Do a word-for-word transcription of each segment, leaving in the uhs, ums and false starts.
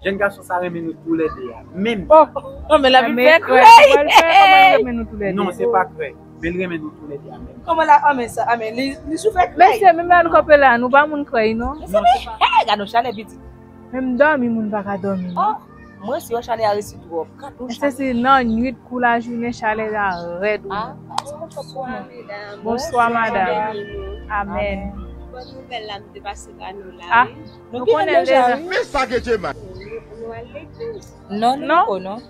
Jèn gason sa renmen nou toulède a. Menm. Oh, oh, men la vin fè krèy. Kòman l fè, kòman l renmen nou toulède? Non, se pa krèy. Men l renmen nou toulède a menm. Kòman la, ah, men sa, ah, men li, li sou fè krèy. Mesye, menm la nou kanpe la, nou pa moun krèy, non. Non, se pa. Hey, gade yon chalè pitit. Menm dòmi, moun pa ka dòmi, non. Oh, mwen, si yon chalè a resi twòp. Gade yon chalè. Mesye, se nan nwit kou lajounen, chalè la rèd, wi. Ah, se yon chòk pou mwen. Bonswa, medam. Bonswa, madam. Bonswa, beni nou. Amèn. Amèn. Bòn nouvèl la, m te pase ba nou la, ah, wi. Nou konnen l deja, wi. Men sa ke Dye mèt. Nou, nou al legliz. Non, nou poko, non.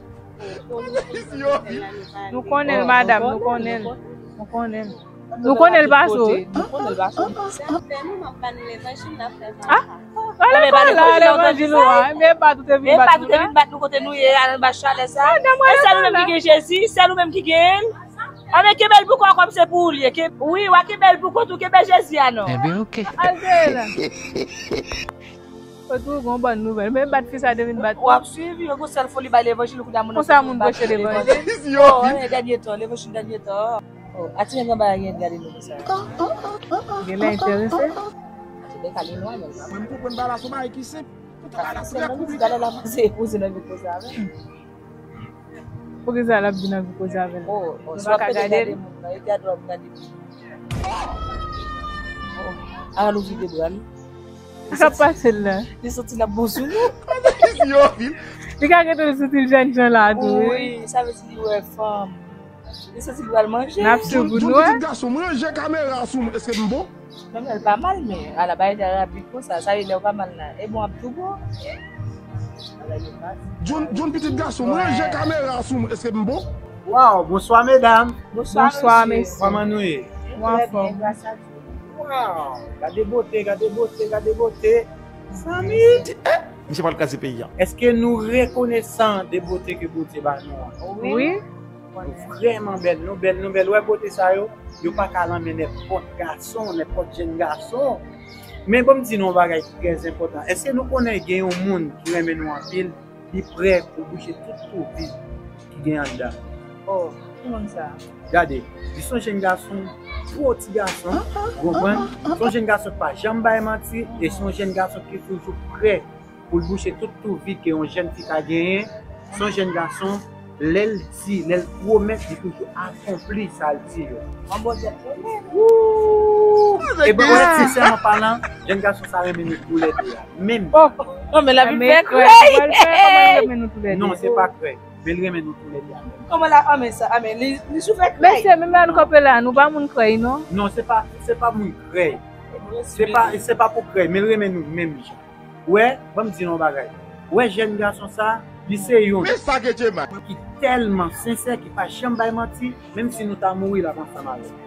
Nou konnen l, madam, nou konnen l. Nou konnen l. Nou konnen l pa sou. Nou konnen l pa sou. Sa fè nou, m ap ba nou levanjil, n ap fè papa. Ah, ale pa la, levanjil ou a. Men pa tout te vin bat nou la. Vin bat nou kote nou ye, anba chalè sa. E sèl ou menm ki gen Jezi, sèl ou menm ki gen l. Anben, kenbe l pou kò w kòm se pou ou l ye. Wi, w a kenbe l pou kont ou, kenbe Jezi a non. Enben, oke. Al sere la. Fò tou gon bòn nouvèl. Men bat fi sa te vin bat. W ap swiv, yo gon sèl foli bay levanjil, kounye a moun konsa moun preche levanjil. Oh, eh, dènye tan, levanjil dènye tan. Oh, a ti nèg anba a gen gade nou konsa. Gen lè enterese. Ati nèg ale lwen menm. Mwen m konprann bagay la, se yon bagay ki senp. Tout bagay la pou lè kouri. Talè la pase poze nan mikwo sa avè m. Poukisa l ap vin anvi koze avè l? Oh, oh, nou pa ka gade l. Yo gade w ap gade. Oh, a l ouvri de bra l. Sa k ap pase l la? Li santi l ap bon sou nou. Li ka rete l santi l jènjan la tou, wi. Wi, sa vle di li wè fanm. Li santi l pral manje. N ap swiv pou nou wè. Yon pitit gason, mwen ranje kamera sou mwen, èske m bon? Non, men l pa mal, men ala bagay la rapid konsa, sa vle di lè w pa mal la. E bon, ap tou bon. Yon, yon pitit gason, mwen ranje kamera sou mwen, èske m bon? Waw, bonswa medam. Bonswa mesye. Kòman nou ye? Nou anfòm. Waw, gade bote, gade bote, gade bote. Zanmi. Misye pral kraze peyi a. Èske nou rekonesan de bote ke Bondye ba nou an? Wi. Nou vrèman bèl, nou bèl, nou bèl. Wè bote sa yo, yo pa ka lanmen nenpòt gason, nenpòt jèn gason. Men ban m di nou yon bagay ki trè enpòtan. Èske nou konnen gen yon moun ki renmen nou anpil, li prè pou bouche tout twou vid ki gen anndan? Oh, ki moun sa? Gade, li se yon jèn gason, gwo ti gason, ou konprann? Se yon jèn gason ki pa janm bay manti, e se yon jèn gason ki toujou prè pou l bouche tout twou vid ke yon jèn fi ka genyen. Se yon jèn gason, lè l di, lè l pwomèt, li toujou akonpli sa l di yo. Yon bon jèn fi menm. Wou! E bon, wè, sensèman palan, jèn gason sa renmen nou toulède a. Menm. Oh, oh, men l ap vin fè krèy. Kòman l fè, kòman l renmen nou toulède? Non, se pa krèy. Men l renmen nou toulède a menm. Kòman la, ah, men sa, ah, men li, li sou fè krèy. Mesye, menm la nou kanpe la, nou pa moun krèy, non. Non, se pa, se pa moun krèy. Se pa, se pa pou krèy, men l renmen nou menm jan. Wè, ban m di nou yon bagay. Wè jèn gason sa, li se youn. Men sa ke Dye mèt. Ki tèlman sensè, ki pa janm bay manti, menm si nou ta mouri, l ap ansanm avè nou.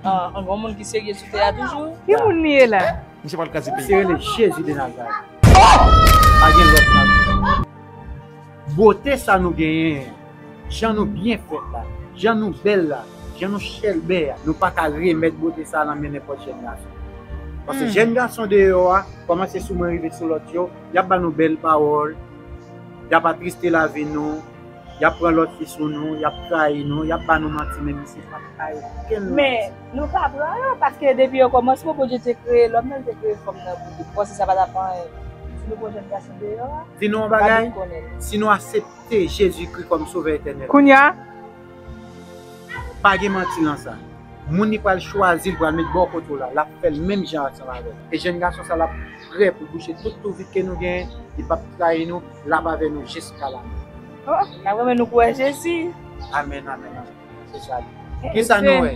Ah, an gon moun ki serye sou tè a toujou. Ki moun li ye la? Misye pral kraze peyi. Se rele Jezi de Nazarèt. Pa gen lòt nan. Bote sa nou genyen an, jan nou byen fèt la, jan nou bèl la, jan nou chèlbè a, nou pa ka remèt bote sa nan men nenpòt jèn gason. Paske jèn gason deyò a, kòmanse sou mwen rive sou lòt yo, y ap ba nou bèl pawòl, y ap atriste lavi nou, y ap pran lòt fi sou nou, y ap trayi nou, y ap ba nou manti, men misye p ap bay okenn manti. Men, nou pa pran yo, paske depi okòmansman, Bondye te kreye lòm nan, li te kreye fanm nan pou li. Ou panse sa pa t ap anyen? Si nou pran jèn gason deyò a, di nou yon bagay, si nou aksepte Jezikri kòm Sovè etènèl. Kounye a? Pa gen manti nan sa. Moun li pral chwazi, li pral met bò kote w la, l ap fè l menm jan ansanm avè w. E jèn gason sa, l ap prè pou bouche tout twou vid ke nou genyen, li p ap trayi nou, l ap avè nou jiska lamò. Oh, n ap renmen nou pou wè Jezi. Amèn, amèn, amèn. Se sa li. Kisa nou wè?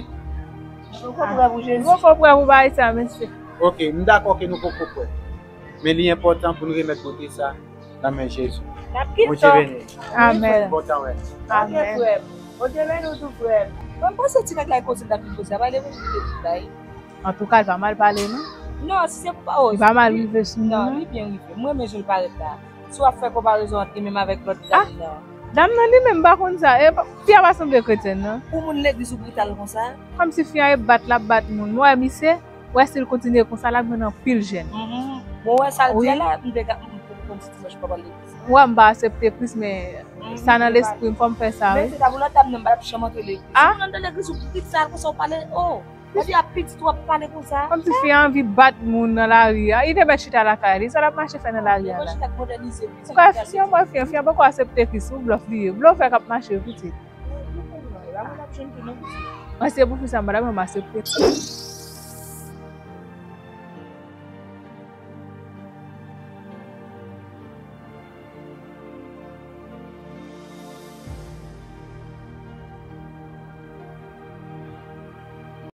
Nou poko prè pou Jezi. Nou poko prè pou bagay sa, mesye. Ok, m dakò ke nou poko prè. Men li enpòtan pou n remèt bote sa nan men Jezi. N ap kite. Bondye beni. Amèn. Bon tan wè. Amèn. Ok, frè m. Bondye beni w tou, frè m. Mwen panse ti nèg la e koze l t ap vin koze a, pa de moun ki te di l la, wi. Antouka, l pa mal pale, non. Non, si se pou pa, oh, li pa mal rive sou nou, non, li byen rive. Mwen renmen jan l parèt la. Si w ap fè konparezon ant li menm avèk lòt dam nan. Dam nan li menm, m pa konn sa. E, fi a pa sanble kretyèn, non. Pou moun legliz ou brital konsa? Kòmsi fi a e bat l ap bat moun. Mwen wè misye, wè si l kontinye konsa, l ap jwenn anpil jèn. Mhm. Bon, wè sa l di a la, m te ka, m te konn si dimanch pa pral legliz. Wè, m pa aksepte Kris, men sa nan lespri m, fò m fè sa, wi. Men se ta pou lòt dam nan, m pa t ap janm antre legliz. Ah? Ou konn antre legliz, ou brital konsa, ou pale, oh. Gade ap pitit w ap pale konsa. Kòmsi fi a anvi bat moun nan lari a. Li te mèt chita lakay li. Sa l ap mache fè nan lari a la? Ou ka fi an mwen fi an, fi an poko aksepte Kris, ou blòf li ye. Blòfè k ap mache yo pitit. An se pou fi sa, madanm yo m aksepte.